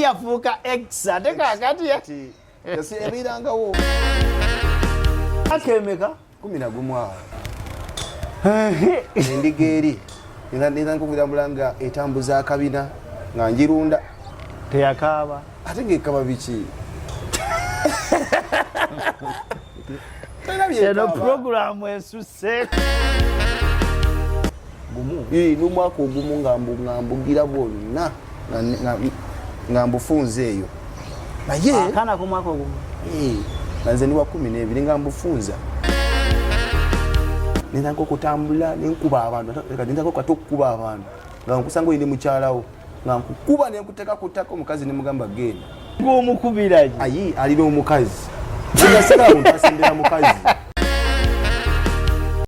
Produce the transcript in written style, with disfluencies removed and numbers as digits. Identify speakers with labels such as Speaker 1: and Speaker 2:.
Speaker 1: Yafuuka ex, ate kakati
Speaker 2: ebirangawo.
Speaker 1: Akemeka?
Speaker 2: 11 awo. Endiga eri neza nkuvira nga etambuza akabina nga njirunda.
Speaker 1: Teyakaaba?
Speaker 2: Ate ngaekaba biki? Talina
Speaker 1: Eno
Speaker 2: byekaaba.
Speaker 1: Puroguramu esusse gumu.
Speaker 2: N'omwaka ogumu nga mbugira bwonna nga mbufunze eyo, naye
Speaker 1: Akaana k'omwaka ogumu?
Speaker 2: Nga nze ndi wa 12 nga mbufunza, nentandika okutambula nenkuba abantu. Nentandika kati okukuba abantu nga nkusanga oyine mukyalawo, nga nkukuba nenkuteeka ku ttaka, omukazi nemugamba genda.
Speaker 1: Gwomukubiraki?
Speaker 2: Ayi, alina omukazi, nasigala muntu asembera mukazi.